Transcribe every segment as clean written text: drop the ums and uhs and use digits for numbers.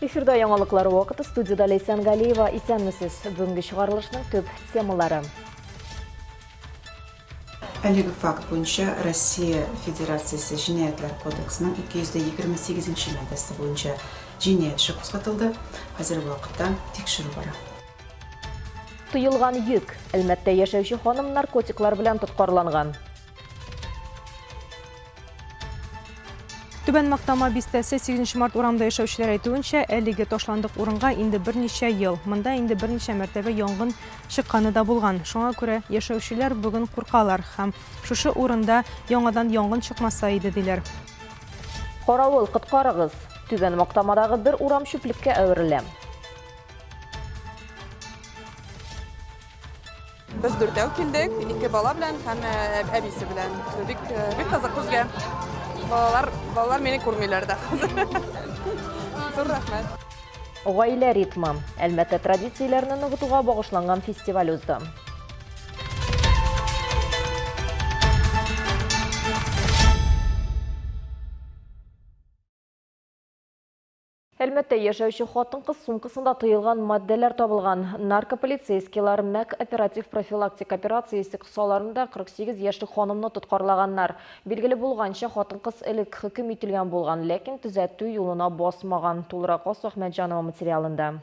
Эфирда яңалыклар вакыты студияда Ләйсән Галиева. Исәнмесез. Бүгенге чыгарылышның төп темалары. Әлеге факт буенча Россия Федерациясе Җинаятьләр кодексының 228 нче маддәсе буенча җинаять эше кузгатылды. Хәзерге вакытта тикшерү бара. Тыелган йөк. Әлмәттә яшәүче ханым наркотиклар белән тоткарланган. Түбән Мактама бистәсе 8 март урамында яшәүчеләр әйтүенчә, әлеге ташландык урынга инде берничә ел. Монда инде берничә мәртәбә янгын чыкканы да булган. Шуңа күрә яшәүчеләр бүген куркалар һәм шушы урында яңадан янгын чыкмаса иде, диләр. Каравыл, коткарыгыз! Түбән Мактамадагы бер урам чүплеккә әверелә. Без дүртәү килдек, ике бала белән һәм әбисе белән. Бик бик кызык безгә. Балалар, балалар мине күрмиләр дә хәзер. Зур рәхмәт. Гаилә ритмы. Әлмәттә традицияләрне ныгытуга багышланган фестиваль узды. Әлмәттә яшәүче хатын-кыз сумкасында тыелган матдәләр табылган. Наркополицейскийлар МӘК оператив-профилактик операциясе кысаларында 48 яшьлек ханымны тоткарлаганнар. Билгеле булганча, хатын-кыз элек хөкем ителгән булган, ләкин төзәтү юлына басмаган. Тулырак Алсу Әхмәтҗанова материалында.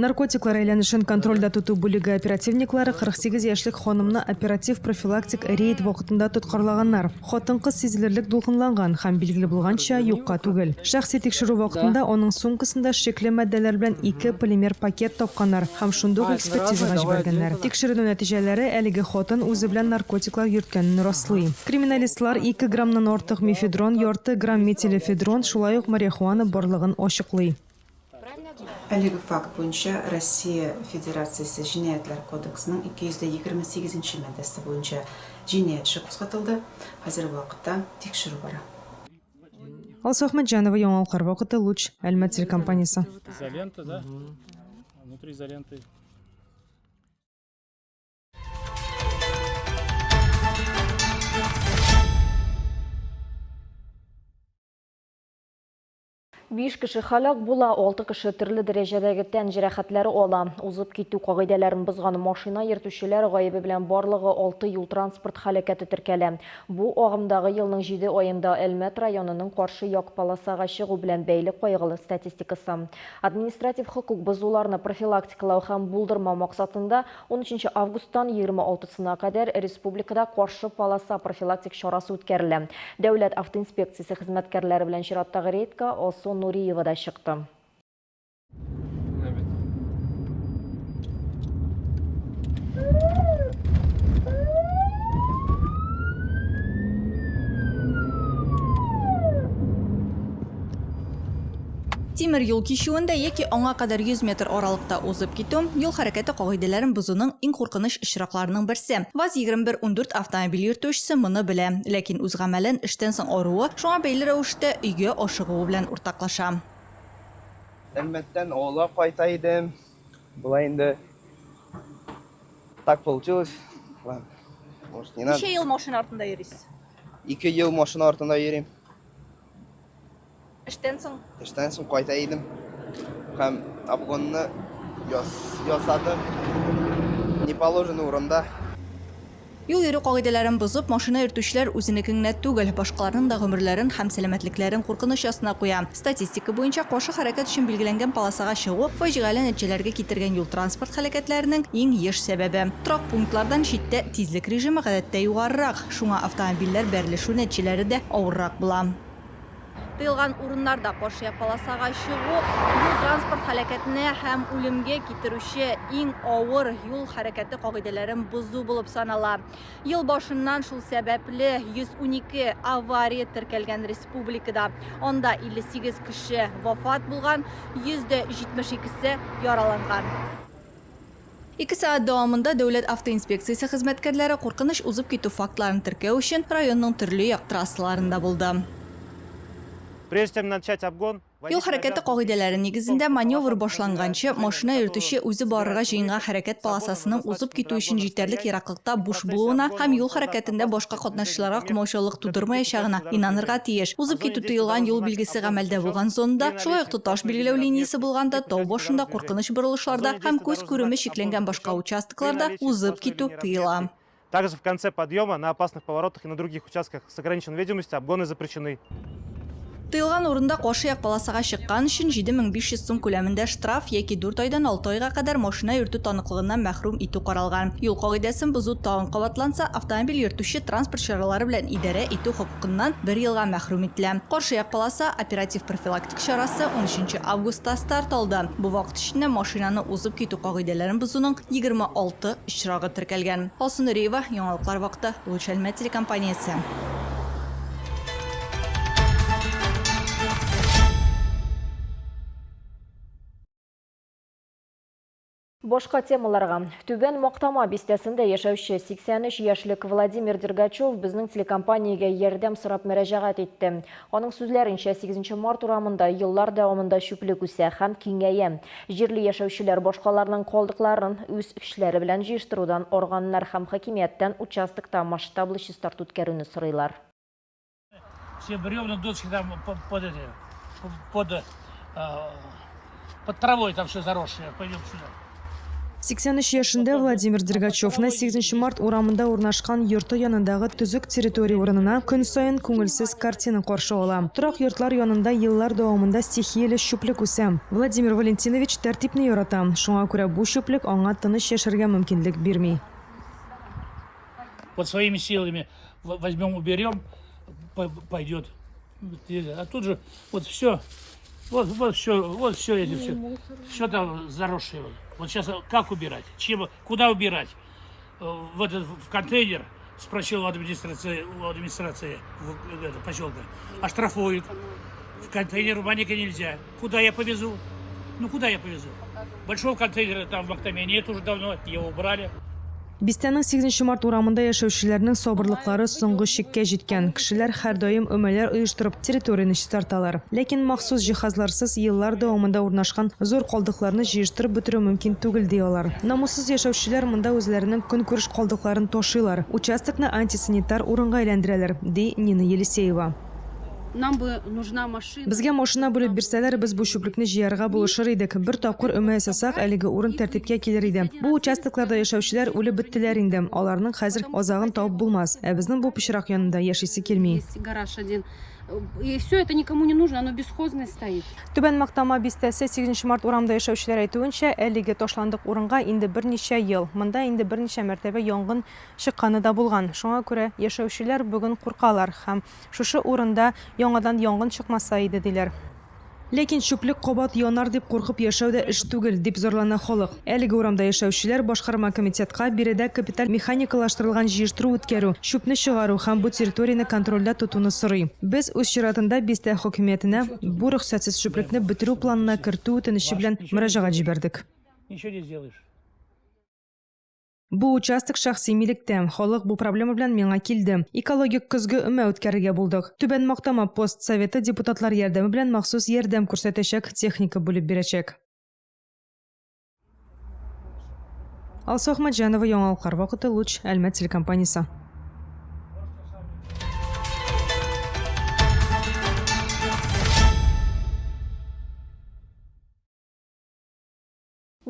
Наркотиклар әйләнешен контрольдә тоту бүлеге оперативниклары 48 яшьлек ханымны оператив-профилактик рейд вакытында тоткарлаганнар. Хатын-кыз сизелерлек дулкынланган һәм, билгеле булганча, юкка түгел. Шәхси тикшерү вакытында аның сумкасында шикле матдәләр белән ике полимер пакет тапканнар һәм шундук экспертизага җибәргәннәр. Тикшеренү нәтиҗәләре әлеге хатын үзе белән наркотиклар йөрткәнен раслый. Криминалистлар ике граммнан артык мефедрон, ярты грамм метилэфедрон, шулай ук марихуана барлыгын ачыклый. Әлеге факт буенча Россия Федерациясе Җинаятьләр кодексының 228 нче маддәсе буенча җинаять эше кузгатылды. Хәзерге вакытта тикшерү бара. Алсу Әхмәтҗанова, Яңалыклар вакыты, Луч, Әлмәт телекомпаниясе. Изолента, да? Внутри изоленты. Биш кеше һәлак була, алты кеше төрле дәрәҗәдәге тән җәрәхәтләре ала. Узып китү кагыйдәләрен бозган машина йөртүчеләр гаебе белән барлыгы алты юл-транспорт һәлакәте теркәлә. Бу агымдагы елның җиде аенда Әлмәт районының каршы як полосага чыгу белән бәйле кайгылы статистикасы. Административ хокук бозуларны профилактикалау һәм булдырмау максатында унөченче августтан 26 сына кадәр республикада Каршы полоса профилактик чарасы үткәрелә. Дәүләт автоинспекциясе хезмәткәрләре белән чираттагы рейдка Алсу Нуриева да чыкты. Тимер юл кичүендә яки аңа кадәр 100 метр аралыкта узып китү, юл хәрәкәте кагыйдәләрен бозуның иң куркыныч очракларының берсе. ВАЗ-2114 автомобиль йөртүчесе моны белә, ләкин үз гамәлен эштән соң аруы, шуңа бәйле рәвештә өйгә ашыгуы белән уртаклаша. Әлмәттән авылга кайта идем. Болай инде так получилось. Ладно, может, не надо. Ничә ел машина артында йөрисез? Ике ел машина артында йөрим. Эштән соң? Эштән соң кайта идем. Һәм обгонны ясадым. Не положенный урында. Юл йөрү кагыйдәләрен бозып, машина йөртүчеләр үзенекен генә түгел, башкаларның да гомерләрен һәм сәламәтлекләрен куркыныч астына куя. Статистика буенча, каршы хәрәкәт өчен билгеләнгән полосага чыгу, фаҗигале нәтиҗәләргә китергән юл-транспорт һәлакәтләренең иң еш сәбәбе. Торак пунктлардан читтә тизлек режимы гадәттә югарырак, шуңа автомобильләр бәрелешү нәтиҗәләре дә авыррак була. Тыелган урыннарда каршы як полосага чыгу юл-транспорт һәлакәтенә һәм үлемгә китерүче иң авыр юл хәрәкәте кагыйдәләрен бозу булып санала. Ел башыннан шул сәбәпле 112 авария теркәлгән республикада. Анда 58 кеше вафат булган, 172-се яраланган. Ике сәгать дәвамында Дәүләт автоинспекциясе хезмәткәрләре куркыныч узып китү фактларын теркәү өчен районның төрле як трассаларында булды. Прежде чем начать обгон, Юл хәрәкәте кагыйдәләре нигезендә, маневр башланганчы, машина йөртүче үзе барырга җыенган хәрәкәт полосасының узып китү өчен җитәрлек ераклыкта буш булуына һәм юл хәрәкәтендә башка катнашучыларга комаучаулык тудырмаячагына инанырга тиеш. Узып китү тыелган юл билгесе гамәлдә булган зонада, шулай ук тоташ билгеләү линиясе булганда, тау башында, куркыныч борылышларда һәм күз күреме чикләнгән башка участокларда узып китү тыела. Также в конце подъема, на опасных поворотах и на других участках с ограниченной видимостью обгоны запрещены. Тыелган урында каршы як полосага чыккан өчен 7500 сум күләмендә штраф яки дүрт айдан алты айга кадәр машина йөртү таныклыгыннан мәхрүм итү каралган. Юл кагыйдәсен бозу тагын кабатланса, автомобиль йөртүче транспорт чаралары белән идарә итү хокукыннан бер елга мәхрүм ителә. Каршы як полоса оператив-профилактик чарасы унөченче августта старт алды. Бу вакыт эчендә машинаны узып китү кагыйдәләрен бозуның 26 очрагы теркәлгән. Алсу Нуриева, Яңалыклар вакыты, Луч Әлмәт телекомпаниясе. Башка темаларга. Түбән Мактама бистәсендә яшәүче 83 яшьлек Владимир Дергачев безнең телекомпаниягә ярдәм сорап мөрәҗәгать итте. Аның сүзләренчә, 8 март урамында еллар дәвамында чүплек үсә һәм киңәя. Җирле яшәүчеләр башкаларның калдыкларын үз көчләре белән җыештырудан арганнар һәм хакимияттән участокта масштаблы чистарту үткәрүне сорыйлар. Все бревна, доски там под эти, под, под травой там все заросшее. Пойдем сюда. 83 яшендә Владимир Дергачевны 8 март урамында урнашкан йорты янындагы төзек территория урынына көн саен күңелсез картина каршы ала. Торак йортлар янында еллар дәвамында стихияле чүплек үсә. Владимир Валентинович тәртипне ярата, шуңа күрә бу чүплек аңа тыныч яшәргә мөмкинлек бирми. Вот своими силами возьмем, уберем, пойдет. А тут же вот все, вот, вот все, вот все эти все, все там заросшее. Вот сейчас как убирать, чем, куда убирать? В этот, в контейнер спросил у администрации в, это, поселка, оштрафуют. В контейнер в Маника нельзя. Куда я повезу? Ну куда я повезу? Большого контейнера там в Мактаме нет уже давно, его убрали. Бистәнең 8 март урамында яшәүчеләрнең сабырлыклары соңгы чиккә җиткән. Кешеләр һәрдаим өмәләр оештырып, территорияне чистарталар. Ләкин махсус җиһазларсыз еллар дәвамында урнашкан зур калдыкларны җыештырып бетерү мөмкин түгел, ди алар. Намуссыз яшәүчеләр монда үзләренең көнкүреш калдыкларын ташыйлар, участокны антисанитар урынга әйләндерәләр, ди Нина Елисеева. Нам бы нужна машина. Безгә машина бүлеп бирсәләр, без бу чүплекне җыярга булышыр идек. Бер тапкыр өмә ясасак, әлеге урын тәртипкә килер иде. Бу участокларда яшәүчеләр үлеп беттеләр инде. Аларның хәзер азагын табып булмас. Ә безнең бу пычрак янында яшисе килми. Есть гараж один. И все это никому не нужно, оно бесхозное стоит. Түбән Мактама бистәсе 8 март урамында яшәүчеләр әйтүенчә, әлеге ташландык урынга инде берничә ел. Монда инде берничә мәртәбә янгын чыкканы да булган. Шуңа күрә яшәүчеләр бүген куркалар һәм Шушы урында яңадан янгын чыкмаса иде, диләр. Ләкин чүплек кабат янар дип куркып яшәү дә эш түгел, дип зарлана халык. Әлеге урамда яшәүчеләр башкарма комитетка биредә капиталь механикалаштырылган җыештыру үткәрү, чүпне чыгару һәм бу территорияне контрольдә тотуны сорый. Без, үз чиратында, бистә хакимиятенә бу рөхсәтсез чүплекне бетерү планына кертү үтенече белән мөрәҗәгать җибәрдек. Ничего не сделаешь. Бу участок шәхси милектә. Халык бу проблема белән миңа килде. Экологик көзге өмә үткәрергә булдык. Түбән Мактама пост советы депутатлар ярдәме белән махсус ярдәм күрсәтәчәк, техника бүлеп бирәчәк. Алсу Әхмәтҗанова, Яңалыклар вакыты, Луч, Әлмәт телекомпаниясе.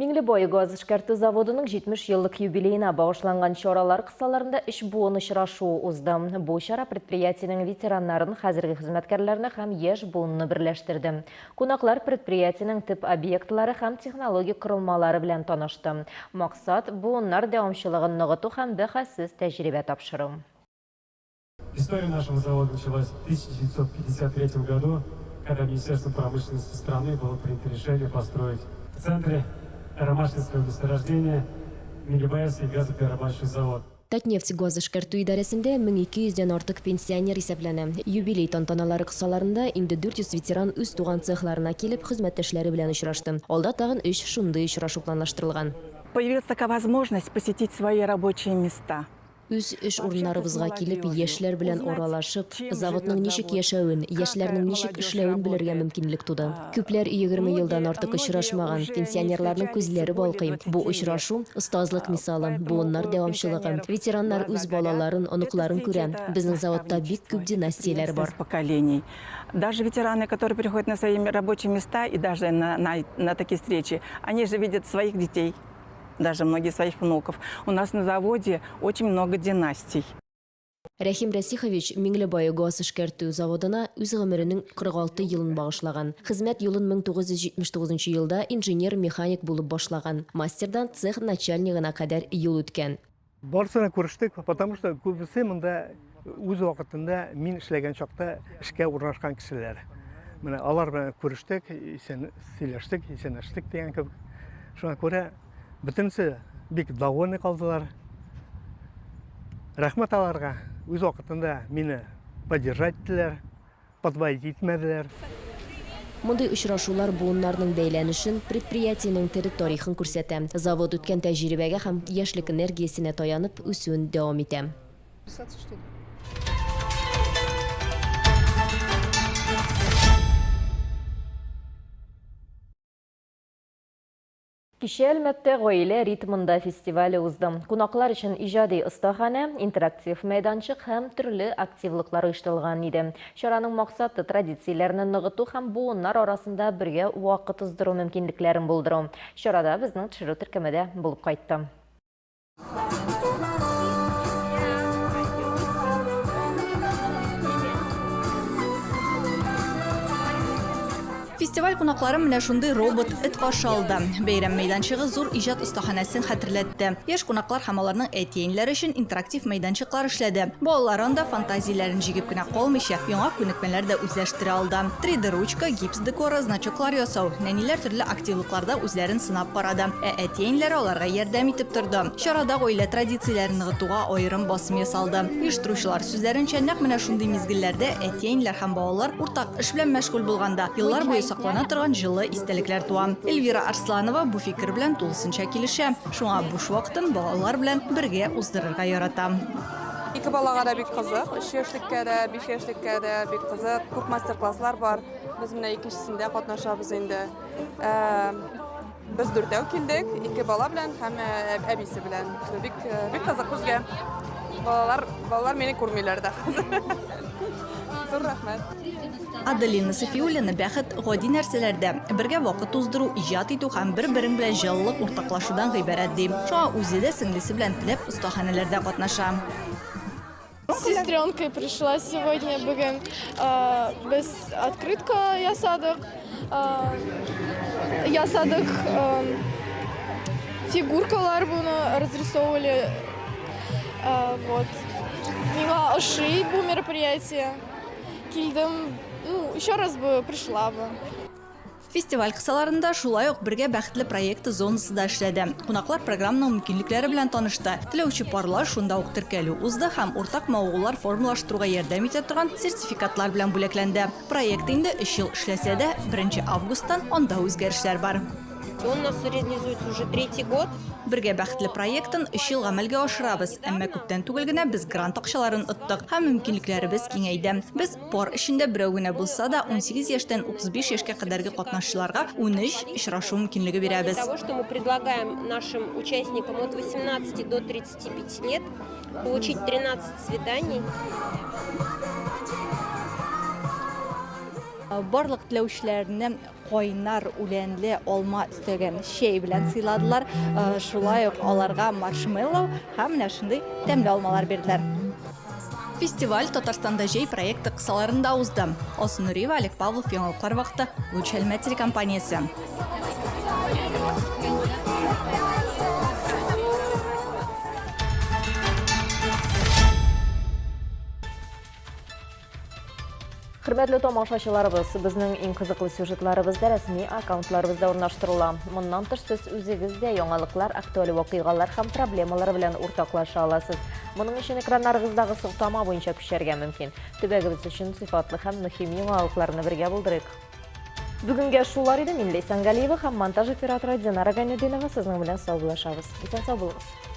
Миңлебай газ эшкәртү заводының 70 еллык юбилеена багышланган чаралар кысаларында өч буын очрашуы узды. Бу чара предприятиенең ветераннарын, хәзерге хезмәткәрләрне һәм яшь буынны берләштерде. Кунаклар предприятиенең төп объектлары һәм технологик корылмалары белән танышты. Максат, буыннар дәвамчылыгын ныгыту һәм бәһасез тәҗрибә тапшыру. История нашего завода началась в 1953 году, когда Министерством промышленности страны было принято решение построить в центре Ромашкинского месторождения Миңлебаевский газоперерабатывающий завод. Татнефть газ эшкәртү идарәсендә 1200 дән артык пенсионер исәпләнә. Юбилей тантаналары кысаларында инде 400 ветеран үз туган цехларына килеп, хезмәттәшләре белән очрашты. Алда тагын өч шундый очрашу планлаштырылган. Появилась такая возможность посетить свои рабочие места. Үз эш урыннарыбызга килеп, яшьләр белән аралашып, заводның ничек яшәвен, яшьләрнең ничек эшләвен белергә мөмкинлек туды. Күпләр 20 елдан артык очрашмаган, пенсионерларның күзләре балкый. Бу очрашу, остазлык мисалы, буыннар дәвамчылыгы. Ветераннар үз балаларын, оныкларын күрә. Безнең заводта бик күп династияләр бар. Даже ветераны, которые приходят на свои рабочие места и даже на, на, на такие встречи, они же видят своих детей, даже многие своих внуков. У нас на заводе очень много династий. Рәхим Рәсихович Миңлебай газ эшкәртү заводына үз гомеренең 46 елын багышлаган. Хезмәт юлын 1979 елда инженер-механик булып башлаган, мастердан цех начальнигына кадәр юл үткән. Барысына күрештек, потому что күбесе монда үз вакытында мин эшләгән чакта эшкә урнашкан кешеләр. Менә алар белән күрештек, исән сөйләштек, исәнләштек дигән кебек. Шуңа күрә бөтенесе бик довольны калдылар. Рәхмәт аларга, үз вакытында мине поддержать иттеләр. Подводить итмәделәр. Мондый очрашулар буыннарның бәйләнешен, предприятиенең тере тарихын күрсәтә. Завод үткән тәҗрибәгә һәм яшьлек энергиясенә таянып үсүен дәвам итә. Кичә Әлмәттә Гаилә ритмында фестивале узды. Кунаклар өчен иҗади остаханә, интерактив мәйданчык һәм төрле активлыклар оештырылган иде. Чараның максаты, традицияләрне ныгыту һәм буыннар арасында бергә вакыт уздыру мөмкинлекләрен булдыру. Чарада безнең төшерү төркеме дә булып кайтты. Фестиваль кунакларын менә шундый робот эт каршы алды. Бәйрәм мәйданчыгы зур иҗат остаханәсен хәтерләтте. Яшь кунаклар һәм аларның әти-әниләре өчен интерактив мәйданчыклар эшләде. Балалар анда фантазияләрен җигеп кенә калмыйча, яңа күнекмәләр дә үзләштерә алды. 3D-ручка, гипс декоры, значоклар ясау. Нәниләр төрле активлыкларда үзләрен сынап карады. Ә әти-әниләре аларга ярдәм итеп торды. Чарада гаилә традицияләрен ныгытуга аерым басым ясалды. Оештыручылар сүзләренчә, нәкъ менә шундый мизгелләрдә әти-әниләр һәм балалар уртак эш белән мәшгуль булганда, еллар буе саклана торган җылы истәлекләр туа. Эльвира Арсланова бу фикер белән тулысынча килешә. Шуңа буш вакытын балалар белән бергә уздырырга ярата. Ике балага да бик кызык, өч яшьлеккә дә, биш яшьлеккә дә бик кызык. Күп мастер-класслар бар. Без менә икенчесендә катнашабыз инде. Без дүртәү килдек, ике бала белән һәм әбисе белән. Бик бик кызык безгә. Балалар, балалар мине күрмиләр дә. Зур рәхмәт. Аделина Сафиуллина бәхет гади нәрсәләрдә, бергә вакыт уздыру, иҗат итү һәм бер-берең белән җылылык уртаклашудан гыйбарәт ди. Шуңа үзе дә сеңлесе белән теләп остаханәләрдә катнаша. С сестренкой пришла сегодня бүген. Без открытка ясадык. Ясадык фигуркалар буны разрисовывали. Вот. Миңа ошый бу мероприятие. Килдем, ну, еще раз бы пришла бы. Фестиваль кысаларында шулай ук Бергә бәхетле проекты зонасы да эшләде. Кунаклар программаның мөмкинлекләре белән танышты. Теләүче парлар шунда ук теркәлү узды һәм уртак мавыгулар формалаштыруга ярдәм итә торган сертификатлар белән бүләкләнде. Проект инде өч ел эшләсә дә, беренче августтан анда үзгәрешләр бар. Он у нас реализуется уже третий год. Бергә бәхетле проектын өч ел гамәлгә ашырабыз, әмма күптән түгел генә без грант акчаларын оттык һәм мөмкинлекләребез киңәйде. Без Пар эчендә берәү генә булса да, 18 яшьтән 35 яшькә кадәрге катнашчыларга 13 очрашу мөмкинлеге бирәбез. Того, что мы предлагаем нашим участникам от 18 до 35 лет получить 13 свиданий. Барлык теләүчеләрне кайнар үләнле алма өстәгән чәй белән сыйладылар. Шулай ук аларга маршмеллоу һәм менә шундый тәмле алмалар бирделәр. Фестиваль Татарстанда җәй проекты кысаларында узды. Алсу Нуриева, Олег Павлов, Яңалыклар вакыты, Луч Әлмәт телекомпаниясе. Хөрмәтле тамашачыларыбыз, безнең иң кызыклы сюжетларыбыз да рәсми аккаунтларыбызда урнаштырыла. Моннан тыш сез үзегез дә яңалыклар, актуаль вакыйгалар һәм проблемалар белән уртаклаша аласыз. Моның өчен экраннарыгыздагы сылтама буенча күчәргә мөмкин. Төбәгебез өчен сыйфатлы һәм мөһим яңалыкларны бергә булдырыйк. Бүгенгә шулар иде. Мин Ләйсән Галиева һәм монтаж операторы Динара Гайнетдинова сезнең белән саубуллашабыз. Исән сау булыгыз.